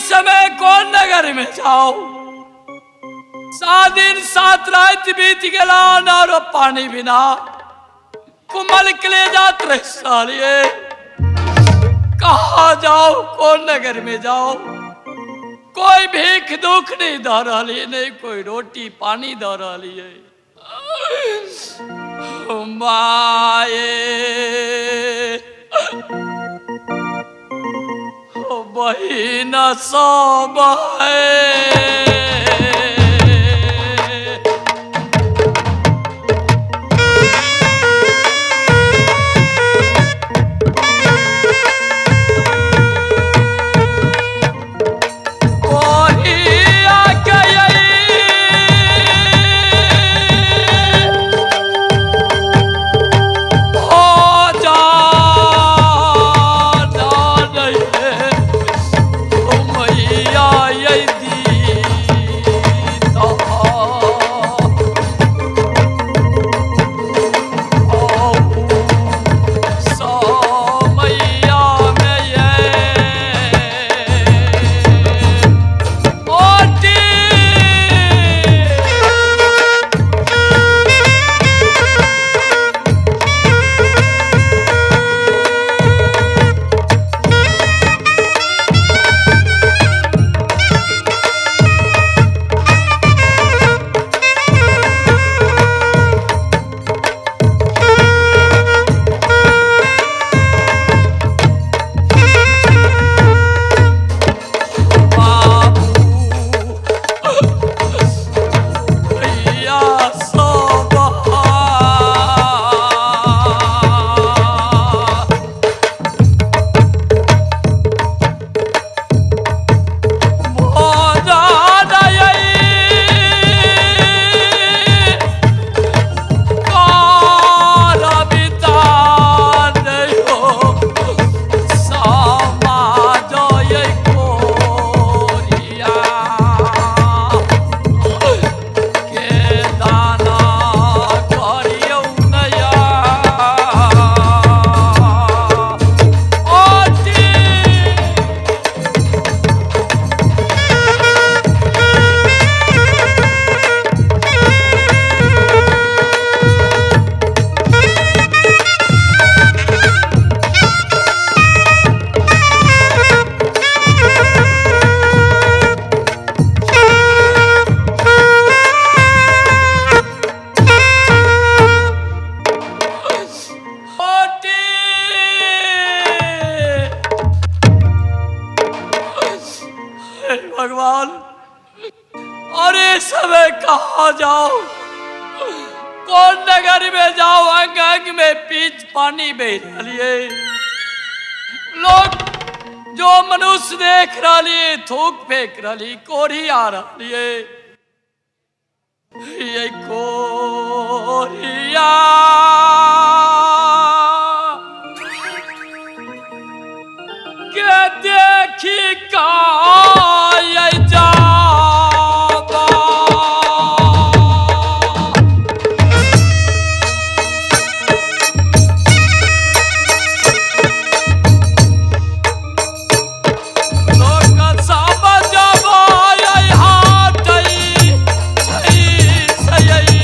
समय कौन नगर में जाओ? 7 दिन 7 रात बीत गला और पानी बिना कुमल के ले जात रहे सालिए। कहा जाओ, कौन नगर में जाओ? कोई भीख दुख नहीं दे रही, नहीं कोई रोटी पानी दे रही है। माए, बहिन सब है। कोहिया गई हो जाना नहीं है, ओ मैया यदि तो मैया में ये ओटी। बाबू भैया सब। हे भगवान, अरे समय कहा जाओ, कौन नगर में जाओ? अंग अंग में पीच पानी बह रही। लोग जो मनुष्य देख रही, थूक फेंक रही, कोढ़ी आ रही है। ये कोरिया के देखी का ये जाबा। लोक सब जब ये हाटई छै सयई।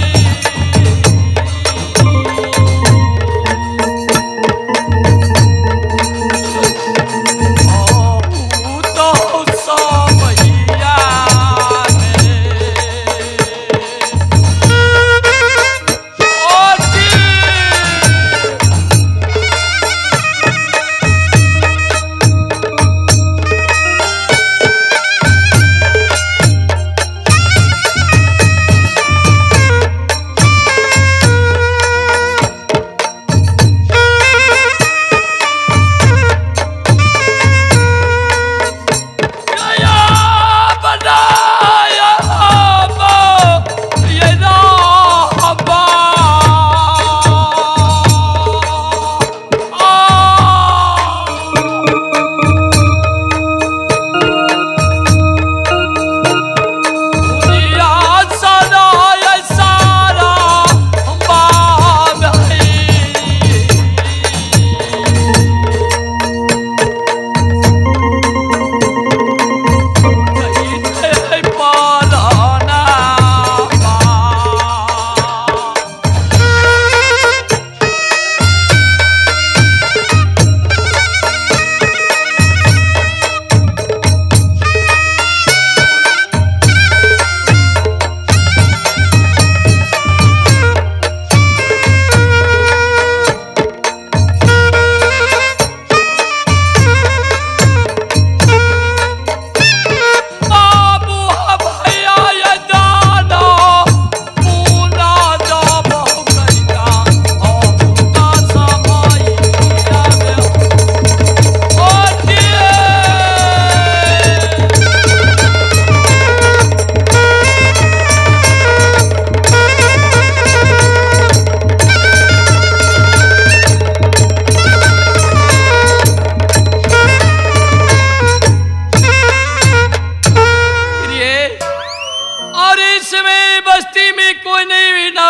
कोई नहीं ना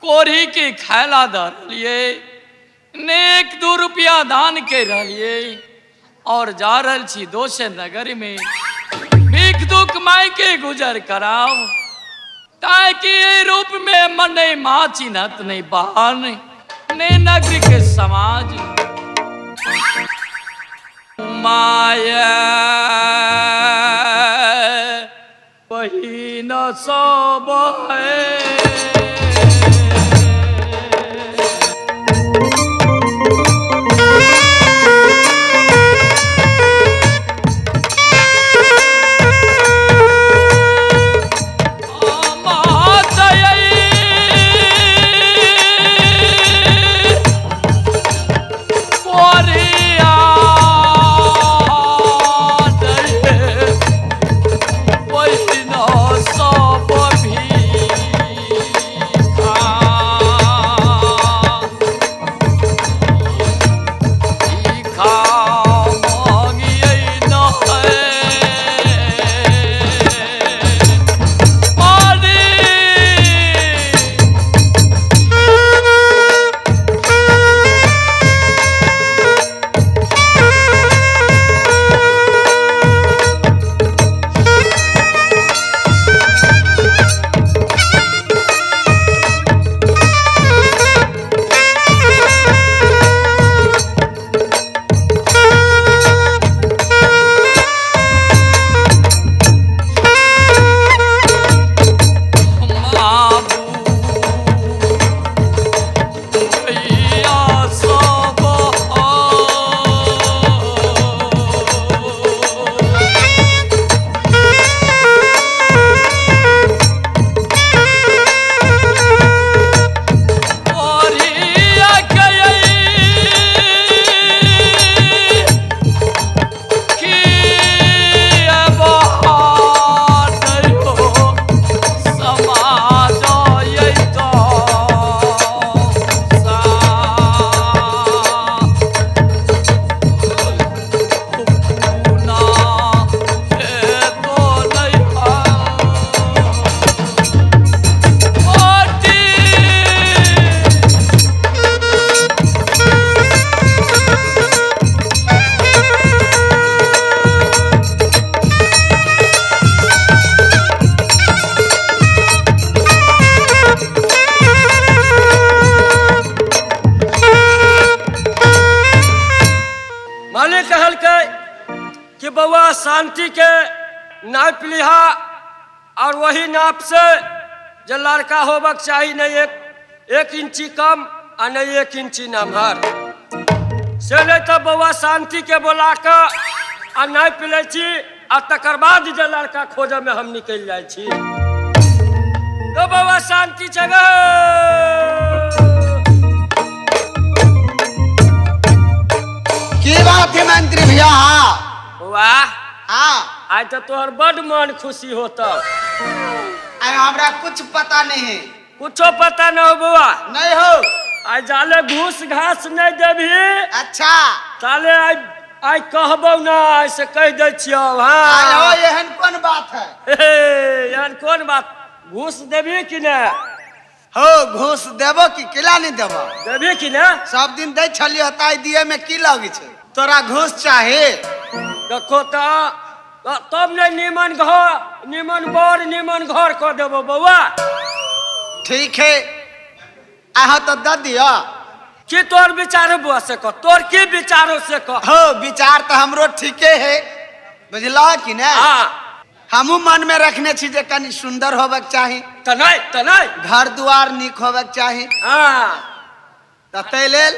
कोरी के खायला द रहलिए, ने एक दू रुपया दान के रहलिए और जा रहल छी दोसर नगर में भीख दुख माय के गुजर कराओ, ताकि ये रूप में मन नहीं माँ चिन्हत नहीं बहन ने नगर के समाज। माया वही न सब है। बउआ शांति के नाप लिहा और वही नाप से जो लड़का होबक चाही, नहीं एक इंची कम आ नहीं एक इंची नमहर से नहीं तो बउआ शांति के बोला के आ नाप लै छी आ तकर बाद जे लड़का खोजे में हम निकल जाइ छी। तो बउआ शांति जगह की बात है मंत्री भैया? वाह हाँ, आज तो तोहर बड मन खुशी होता। अरे हमरा कुछ पता नहीं है। कुछो पता न हो बुआ? नहीं हो। आज जाले घूस घास नहीं देबी। अच्छा ताले आज आज कहबो ना, ऐसे कह दै छियौ। हाँ आय हो, एहन कोन बात है? एहन कोन बात? घूस देबी कि ने? हो घूस देबो कि केला नहीं देबो? देबी कि ने? सब दिन दै छलियो ताई दिए में की लगै छै? तोरा घूस चाहे? देखो तब नहीं नीमन घर नीमन बर नीमन घर कह देबो बउआ। ठीक है, आहा तो the दिया। की तोर विचार बउआ से कह, तोर की विचारो से कह। हो विचार तो हमरो ठीके है, बुझला कि ने? हाँ हमू मन में रखने छी जे कनी सुंदर होबक चाही। त नहीं त नहीं घर दुआर नीक होबक चाही। हाँ त तै लेल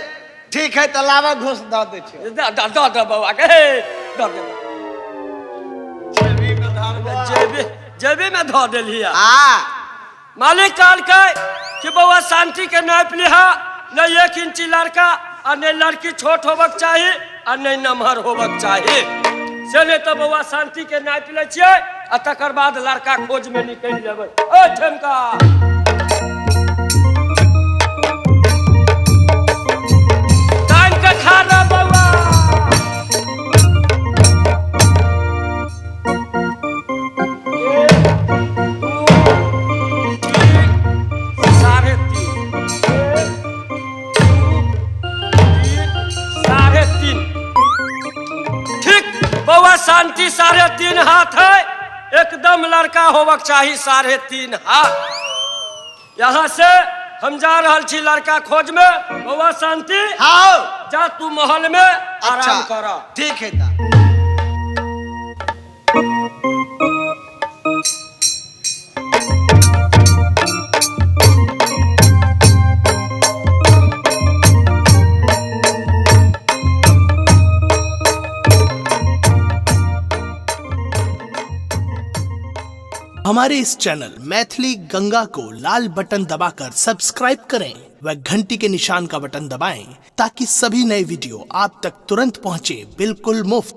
ठीक है, त लावा घूस the they छियो। The the the बउआ के the they. जेबी जेबी में धो देलिया। हाँ मालिक कहलकै कि बउआ शांति के नाप लिहा, नहीं एक इंची लड़का आ नहीं लड़की छोट होबक चाही आ नहीं नमहर होबक चाही। से नहीं तो बउआ शांति के नाप लै छियै आ तकर बाद लड़का खोज में निकलि जेबै। ओ ठेमका टाइम के खाना बउआ। एक, दू, तीन, कम लड़का होबक चाही 3.5 हाथ। यहाँ से हम जा रहल छी लड़का खोज में। बौआ शांति, हाँ जा तू महल में आराम अच्छा कर। ठीक है ता। हमारे इस चैनल मैथिली गंगा को लाल बटन दबाकर सब्सक्राइब करें व घंटी के निशान का बटन दबाएं ताकि सभी नए वीडियो आप तक तुरंत पहुंचे बिल्कुल मुफ्त।